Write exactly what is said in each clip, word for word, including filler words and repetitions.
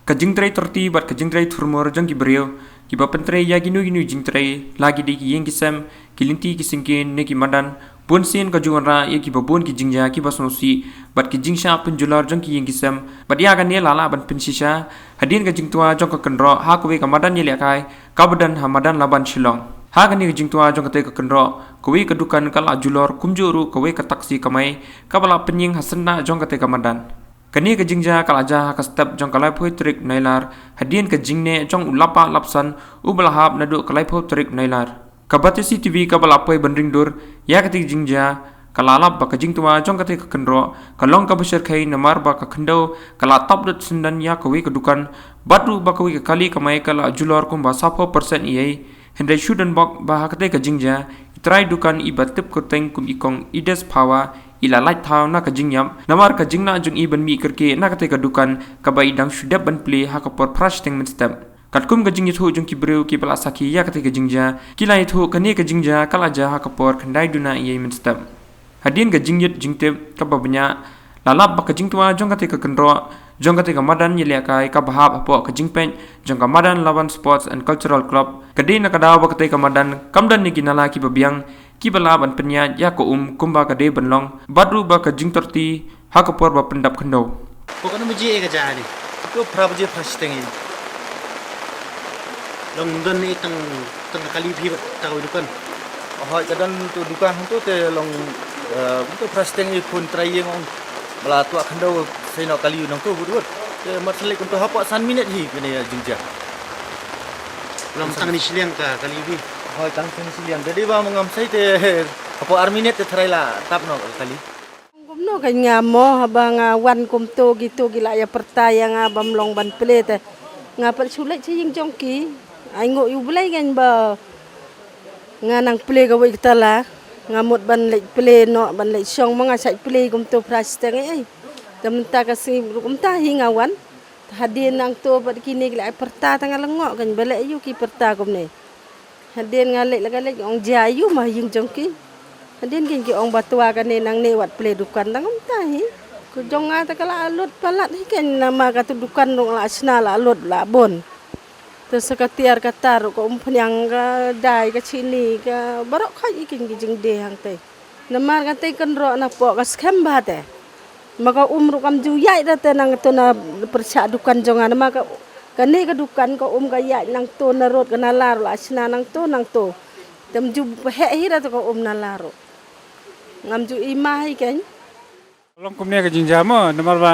Ka jingtrei torti bad ka jingtrei thurmur jong ki briew kiba pyntrei ïa kino kino jingtrei, la ki dei ki ïing ki sem, ki lynti ki syngkien ne ki madan, bun sien ka ju wanrah ïa kiba bun ki jingjia kiba sngewsih bad ki jingshah pynjulor jong ki ïing ki sem. Bad ïa kane la lah ban pynshisha hadien ka jingtwa jong ka kynroh ha kawei ka madan ïalehkai kaba don ha madan Laban Shillong. Ha kane ka jingtwa jong katei ka kynroh, kawei ka dukan ka la julor, kumjuh ruh kawei ka taksi kamai kaba la pynïeng ha syndah jong katei ka madan. Kane ka jingjia ka la jia ha ka step jong ka laiphew tarik Nailar, hadien ka jingneh jong u lapbah lapsan uba la hap naduh ka laiphew tarik Nailar. Ka Batesi TV kaba la poi ban ring dur ïa katei ka jingjia ka la lap ba ka jingtwa jong katei ka kynroh ka long kaba shyrkhei, namar ba ka khyndew ka la tap lut syndon ïa kawei ka dukan, bad ruh ba kawei ka kali kamai ka la julor kumba sawphew percent eiei. Hynrei shu don bok ba ha katei ka jingjia, i trai dukan iba tip kyrteng kum i kong Ides Phawa i la lait thaw na ka jingïap, namar ka jinglah jong i ban mih kyrkieh na katei ka dukan kaba i dang shu dep ban plie ha ka por phra shiteng mynstep. Katkum ka jingïathuh jong ki briew kiba la sakhi ïa katei ka jingjia, ki la ïathuh kane ka jingjia ka la jia ha ka por khyndai duna eiei mynstep. Hadien ka jingïit jingtip kaba bniah, la lap ba ka jingtwa jong katei ka kynroh jong katei ka madan ïalehkai kaba hap hapoh ka jingpeit jong ka madan Laban Sports and Cultural Club, ka dei na ka daw ba katei ka madan kam don ïa ki nala kiba biang kiba lah ban pynïaid ïa ka um kumba ka dei ban long, bad ruh ba ka jingtorti ha ka por ba pyndap khyndew. Ko katno baje ka jia ni? Ko phra baje phra shiteng eiei. Long don ni tang, tang kali phi bad tang dukan. Hooid, ka don tu dukan hangtu te long, eh, tu phra shiteng eiei phone trai ïeng ong ba la twa khyndew, sei noh kali nangtu bud bud. Te mat salik kumtu hapoh san minit hi kane jingjia. Long tang ni shiliang ka kali phi? Hooid, tang ni shiliang. Te dei ba ma ngam sei te hapoh ar minit te trai la tap noh kali. Kumno kein nga mo, haba nga wan kumto kito ki la ïa pyrta ïa nga bym long ban plie te. Nga pat shu leit sha ïing jong ki. Ai nguh ïa U Blei kein ba nga nang plie kawei ka tala. Nga mut ban leit plie noh, ban leit shong mo, nga shait plie kumto phra shiteng eiei. Te mynta ka sngi ruh kumta hi nga wan. Hadien nangto pat kine ki la ïa pyrta, te nga lyngngoh kein balei ïa ki pyrta kumne. Hadien nga leit la ka leit, ong jia ïa u ma ïing jong ki. Hadien kein ki ong ba twa kane nangne wat plie dukan, tang kumta hi. Ka jong nga te ka la lut palat hi kein, namar katu dukan ruh la shna la lut la bun. Te sa ka tiar ka tar ruh, ka umphniang, ka dai, ka chini, ka baroh khoit hi kein ki jingdie hangtei. Namar katei kynroh napoh ka skhem bha te. Ma ka um ruh kam ju ïaid da te nangto na pyrshah dukan jong nga. Namar ka, kane ka dukan ka um ka ïaid nangto na rud, ka nala ruh la shna nangto nangto. Te ym ju heh hi da te ka um nala ruh. Ngam ju i ma hi kein. Long kumne ka jingjia mo, namar ba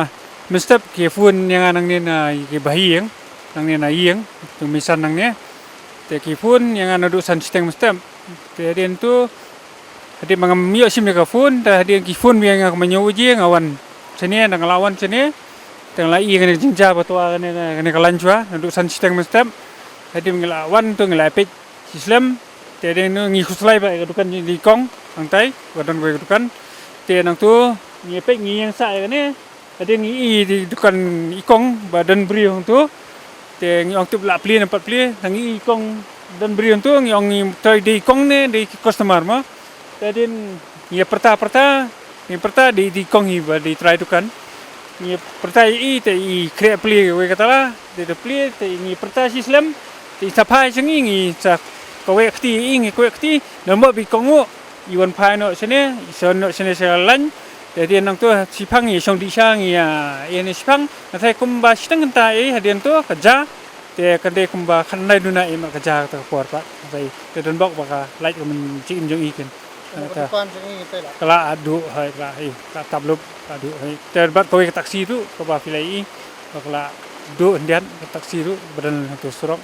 mynstep ki phone ïa nga nangne na ki bahaïing, nangne na ïing, tu misan nangne. Te ki phone ïa nga naduh san shiteng mynstep. Te hadien tu, hadien ba ngam ïoh shim ïa ka phone, te hadien ki phone biang ïa nga kumba hynñiew baje nga wan shane, da nga la wan shane. Te nga la i kane ka jingjia ba twa kane, kane ka lain shuwa, naduh san shiteng mynstep. Hadien nga la wan tu nga la peit shi slem, te hadien ngi khuslai bha ïa ka dukan jong i kong hangtai, ba don kawei ka dukan. Te nangtu ngi peit ngi ïeng sah ïa kane, hadien ngi i ïa i dukan i kong ba don briew hangtu. Te ngi ong tip lah plie ne ym pat plie, nang i i kong don briew hangtu, ngi ong ngi trai dei i kong ne dei ki customer mo. Te hadien ngi pyrta pyrta, ngi pyrta dei, dei i kong hi ba dei trai dukan. Ngi pyrta ïa i te i khreh plie kawei ka tala, te da plie te ngi pyrta shi slem, te i sa phai sha ngi, ngi sa kawei kti ïa i, ngi kawei kti, namar ba i kong u i wan phai noh shane, i shon noh shane sha lain. Te hadien nangtu shiphang ngi shong dih sha ngi ïa, ïa ne shiphang, nga tharai kumba shiteng kynta ïa i hadien tu ka jia. Te ka dei kumba khatkhyndai duna ïa i ma ka jia kata ka por pat. Te don bok ba ka lait ka mynsiem jong i kein. Ka la duh, hooid, ka la, hooid, ka la tap lup, ka la duh, hooid. Te bad kawei ka taksi ruh kaba phi la i, ba ka la duh khyndiat ka taksi ruh ba don hangtu surok.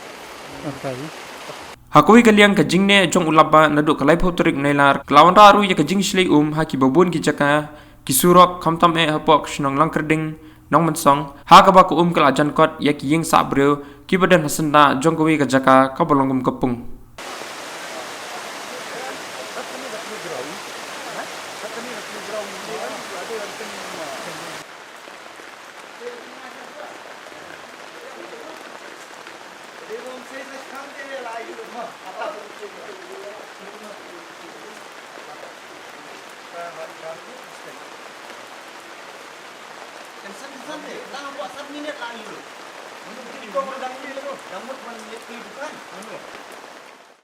Ha kawei ka liang, ka jingneh jong u lapbah naduh ka laiphew tarik Nailar ka la wanrah ruh ïa ka jingshlei um ha kiba bun ki jaka, ki surok, khamtam eh hapoh ka shnong Langkyrding, Nongmynsong, ha kaba ka um ka la jan kot ïa ki ïing sah briew kiba don ha syndah jong kawei ka jaka kaba long kum ka pung.